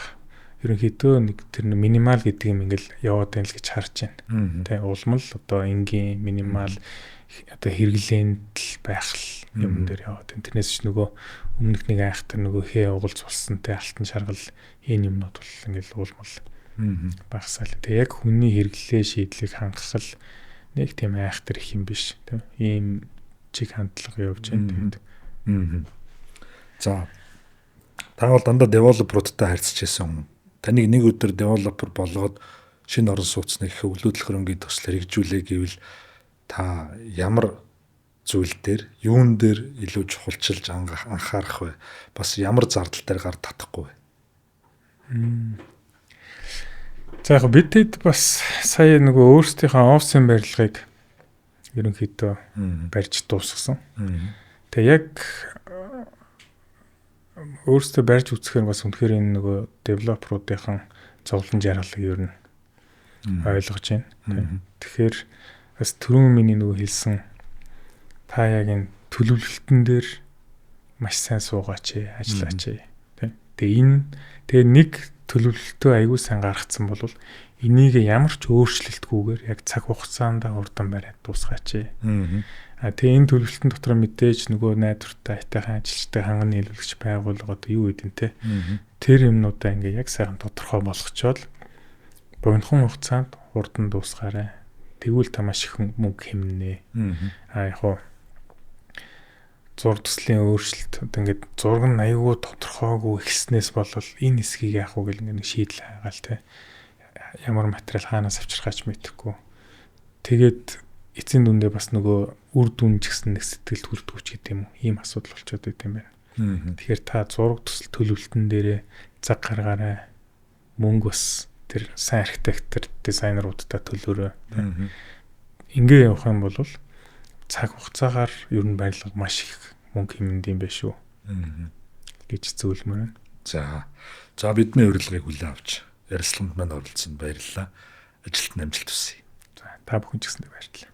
ерөнхийдөө нэг тэр минимал гэдэг юм ингээл яваад байна л гэж харж байна. Тэ улам л одоо энгийн минимал одоо хэрэглээнд л байх л юм дээр яваад байна. Тэрнээс ч нөгөө өмнөх нэг айхтар нөгөө хээ угалц болсон тэ алтан шаргал энэ юмнууд бол ингээл улмал багасаал. Тэг яг хүний хэрэглээ шийдлийг хангах л нэг тийм айхтар их юм биш тийм ийм чиг хандлага явж байна тэгэд. За та бол дандаа developer уудтай харьцаж байсан хүн. Таныг нэг өдөр developer болгоод шинэ орон сууцны их өвлөдлөх хөрөнгийн төсөл хэрэгжүүлээ гэвэл та ямар зүйл дээр, юун дээр илүү чухалчилж анхаарах вэ? Бас ямар зардал дээр гар татахгүй вэ? За яг бид хэд бас сая нөгөө өөрсдийнхөө офисын барилгыг ерөнхийдөө барьж дуусгасан. Тэгээ яг өөрсдөө барьж үзэхээр бас үнэхээр энэ нөгөө developer уудынхан зовлон жаргалыг ер нь ойлгож байна. Тэгэхээр бас түрүүн миний нөгөө хэлсэн та яг энэ төлөвлөлтөн дээр маш сайн суугаач, ажиллаач. Тэгээ энэ тэгээ нэг төлөвлөлтөө аягүй сайн гаргацсан бол энийг ямар ч өөрчлөлтгүйгээр яг цаг хугацаанд хурдан бариад дуусгаач. А тэгээ энэ төлөвлөлтөн дотор мэдээж нөгөө найдвартай айтайхан ажилчтай ханган нийлүүлэгч байгууллага одоо юу гэдэг нь те. Тэр юмнуудаа ингээ яг сайхан тодорхой болгочоод богинохон хугацаанд хурдан дуусгаарай. Тэгвэл та маш их мөнгө хэмнэнэ. А яг хуу зураг төслийн өөрчлөлт одоо ингээд зураг нь аюулгүй тодорхойгүй ихснээс болол энэ хэсгийг яах вэ гэл ингээд нэг шийдэл хайгаал те. Ямар материал хаанаас авчирхаач мэдэхгүй. Тэгээд эцсийн дүндээ бас нөгөө үр дүн ч гэсэн нэг сэтгэлд хүрдэггүй ч гэдэг юм уу. Ийм асуудал болчиход байт юм байна. Тэгэхээр та зураг төсөл төлөвлөлтөн дээрээ цаг гаргаарай. Мөнгө бас тэр сайн архитектор, дизайнеруудтай төлөөрэй. Ингээ явах юм бол цаг хугацаагаар ер нь барилга маш их мөнгө хэмнэд юм байна шүү. Гэж зөвлөмөр байна. За. За бидний урилгыг хүлээн авч ярилцлаганд маань оролцсонд баярлалаа. Ажилд нь амжилт хүсье. За та бүхэн ч гэсэндээ баярлалаа.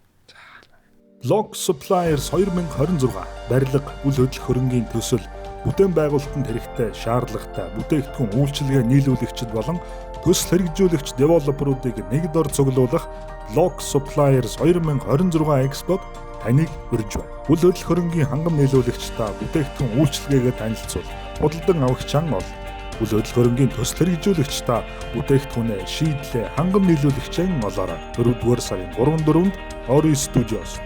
Log Suppliers 2026 барилга, үл хөдлөх хөрөнгийн төсөл, бүтээн байгуулалтанд хэрэгтэй шаардлагатай бүтээгдэхүүн үйлчилгээ нийлүүлэгчид болон төсөл хэрэгжүүлэгч developer уудыг нэг дор цуглуулах Log Suppliers 2026 Expo-д таныг урьж байна. Үл хөдлөх хөрөнгийн хангам нийлүүлэгч та бүтээгдэхүүн үйлчилгээгээ танилцуул. Худалдан авагчаан ол. Үл хөдлөх хөрөнгийн төсөл хэрэгжүүлэгч та бүтээгдэхүүнээ шийдлээ хангам нийлүүлэгчэн олоорой. 4-р сарын 3-4-нд Ori Studios.